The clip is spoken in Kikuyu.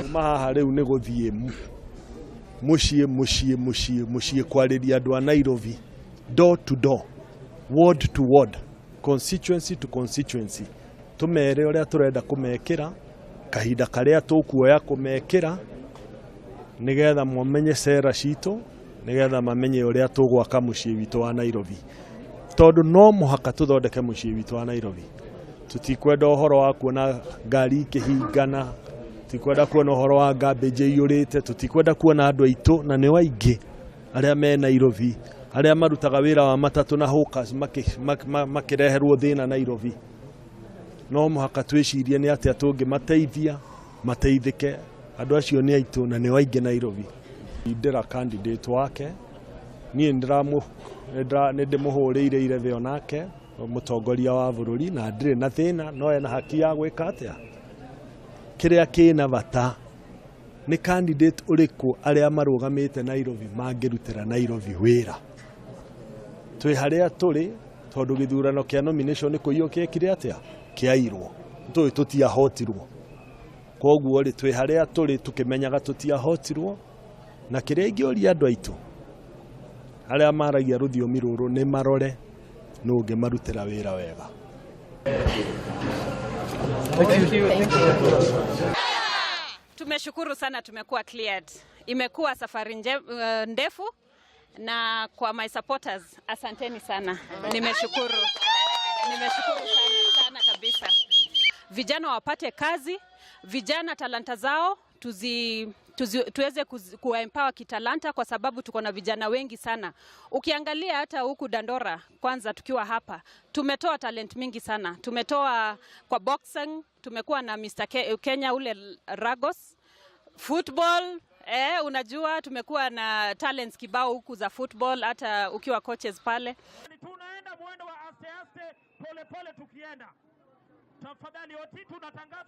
Kuma haha rĩu nĩ gũthiĩ mũciĩ mũciĩ mũciĩ mũciĩ kwarĩria andũ a Nairobi, door to door, ward to ward, constituency to constituency, tũmere ũrĩa tũrenda kũmekĩra, kahinda karĩa tũkuoya kũmekĩra, nĩgetha mamenye cera citũ, nĩgetha mamenye ũrĩa tũgwaka mũciĩ witũ wa Nairobi, tondũ no mũhaka tũthondeke mũciĩ witũ wa Nairobi. Tũtikwenda ũhoro wa kuona ngari ikĩhingana, tũtikwenda kuona ũhoro wa garbage ĩiyũrĩte, tũtikwenda kuona andũ aitũ, na nĩo aingĩ arĩa me Nairobi, arĩa marutaga wĩra wa matatũ na hawkers, makĩreherwo thĩna Nairobi. No mũhaka twĩcirie nĩ atĩa tũngĩmateithia mateithĩke. Andũ acio nĩ aitũ na nĩo aingĩ Nairobi. Ndĩra candidate wake, niĩ nĩ ndĩmũhũrĩire irebe onake mũtongoria wa bũrũri, na ndirĩ na thĩna, no ena haki ya gwĩka atĩa. Kĩrĩa kĩna bata nĩ candidate ũrĩkũ arĩa marũgamĩte Nairobi mangĩrutĩra Nairobi wĩra. Twĩ harĩa tũrĩ tondũ gĩthurano kĩa nomination nĩ kũiywo kĩekire atĩa, kĩairwo, tũĩ tũtiahotirwo. Koguo rĩ, twĩ harĩa tũrĩ tũkĩmenyaga tũtiahotirwo, na kĩrĩa ingĩũria andũ aitũ arĩa maragia rũthiomi rũrũ nĩ marore nũ ũngĩmarutĩra wĩra wega. Thank you. Thank you. Tumeshukuru sana tumekuwa cleared. Imekuwa safari ndefu, na kwa my supporters, asanteni sana. Nimeshukuru. Nimeshukuru sana sana kabisa. Vijana wapate kazi, vijana talanta zao tuweze kuwa empower kitalanta, kwa sababu tuko na vijana wengi sana. Ukiangalia hata huku Dandora, kwanza tukiwa hapa, tumetoa talent mingi sana. Tumetoa kwa boxing, tumekuwa na Mr. Kenya ule Ragos, football. Unajua tumekuwa na talents kibao huku za football, hata ukiwa coaches pale. Tunaenda mwendo wa aste aste, pole pole tukienda. Tafadhali Oti, tunatangaza.